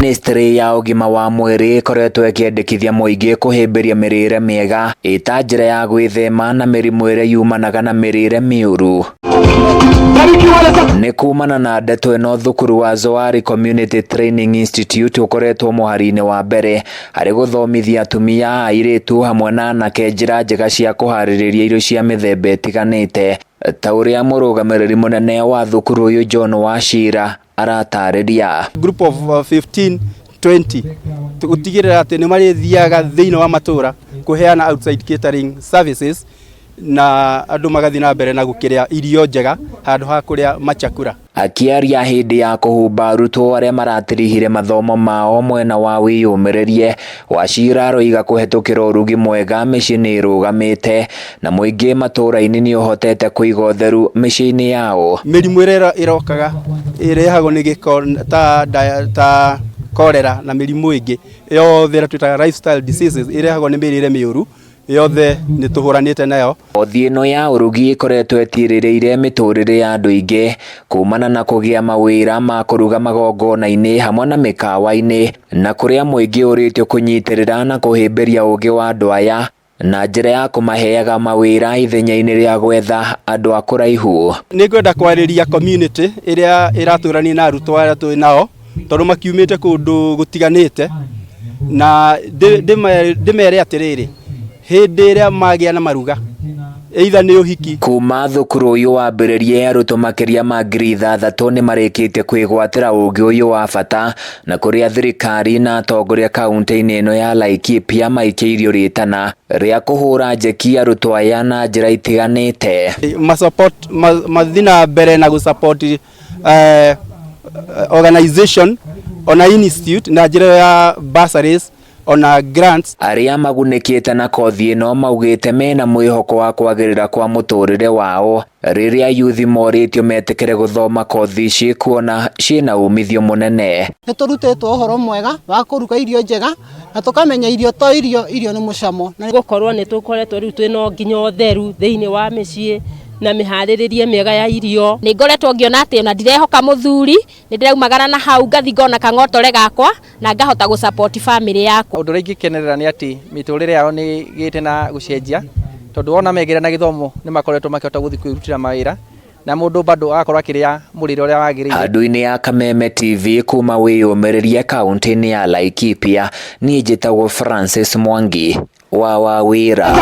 Ministry ya ũgima wa mwĩrĩ ĩkoretwo ĩkĩendekithia mũingĩ kũhĩmbĩria mĩrĩre mĩega ĩta njĩra ya gwĩthema na mĩrimũ ĩrĩa yumanaga na mĩrĩre mĩũru. Nĩ kumana na ndeto ĩno, thukuru wa Zoari Community Training Institute ũkoretwo mũhari-inĩ wa mbere harĩ gũthomithia atumia, airĩtu hamwe na anake njĩra njega cia kũharĩrĩria irio cia mĩthemba ĩtiganĩte, ta ũrĩa mũrũgamĩrĩri mũnene wa thukuru ũyũ John Wachira aratarĩria. Group of 15 20 gũtigĩrĩra atĩ nĩ marĩthiaga thĩinĩ wa matũra kũheana outside catering services, na andũ magathiĩ na mbere na gũkĩrĩa irio njega handũ ha kũrĩa machakura. Akĩaria hĩndĩ ya kũhumba arutwo arĩa maratirihire mathomo mao mwena wa wĩyũmĩrĩrie, Wachira aroiga kũhetũkĩra ũrugi mwega mĩciĩ nĩ ĩrũgamĩte na mũingĩ matũra-inĩ nĩ ũhotete kũiga ũtheru mĩciĩ-inĩ yao. Mĩrimũ ĩrĩa ĩrokaga ĩrehagwo nĩ gĩko ta cholera na mĩrimũ ĩngĩ yothe ĩrĩa twĩtaga lifestyle diseases ĩrehagwo nĩ mĩrĩre mĩũru, yothe nĩ tũhũranĩte nayo. Kothi ĩno ya ũrugi ĩkoretwo ĩtirĩrĩire mĩtũrĩre ya andũ aingĩ kumana na kũgĩa mawĩra ma kũruga magongona-inĩ hamwe na mĩkawa-inĩ, na kũrĩa mũingĩ ũrĩtio kũnyitĩrĩra na kũhĩmbĩria ũgĩ wa andũ aya na njĩra ya kũmaheaga mawĩra ithenya-inĩ rĩa gwetha andũ a kũraihu. Nĩ ngwenda kwarĩria community ĩrĩa ĩratũrania na arutwo arĩa twĩ nao, tondũ makiumĩte kũndũ gũtiganĩte, na ndĩmere atĩrĩrĩ, hĩndĩ ĩrĩa magĩa na maruga, either nĩ ũhiki. Kuma thukuru ũyũ wambĩrĩrie, arutwo makĩria ma 6,000 nĩ marĩkĩtie kwĩgwatĩra ũgĩ ũyũ wa bata, na kũrĩa thirikari na atongoria kaunti-inĩ ĩno ya Laikipia maikĩirio rĩtana rĩa kũhũra njeki arutwo aya na njĩra itiganĩte. Masupport, mathiĩ na mbere na gũsupport organization ona institute na njĩra ya bursaries ona grants. Arĩa magunĩkĩte na kothi ĩno maugĩte mena mwĩhoko wa kwagĩrĩra kwa mũtũrĩre wao rĩrĩa yuthi morĩtio metĩkĩre gũthoma kothi ici kuona ciĩna umithio mũnene. Nĩ tũrutĩtwo ũhoro mwega wa kũruga irio njega na tũkamenya irio to irio, irio nĩ mũcamo. Na gũkorwo nĩ tũkoretwo rĩu twĩna nginya ũtheru thĩinĩ wa mĩciĩ na mĩharĩrĩrie mĩega ya irio. Nĩ ngoretwo ngĩona atĩ ona ndirehoka mũthuri, nĩ ndĩraumagara na hau ngathi ngona kang'otore gakwa na ngahota gũ support family yakwa. Ũndũ ũrĩa ingĩkenerera nĩ atĩ mĩtũrĩre yao nĩ ĩgĩte na gũcenjia, tondũ wona megĩra na gĩthomo nĩ makoretwo makĩhota gũthiĩ kwĩrutĩra mawĩra, na mũndũ bado agakorwo akĩrĩa mũrĩre ũrĩa wagĩrĩire. Handũ-inĩ ya Kameme TV kuma wĩyũmĩrĩrie kaunti-inĩ ya Laikipia, niĩ njĩtagwo Francis Mwangi wa Wawĩra.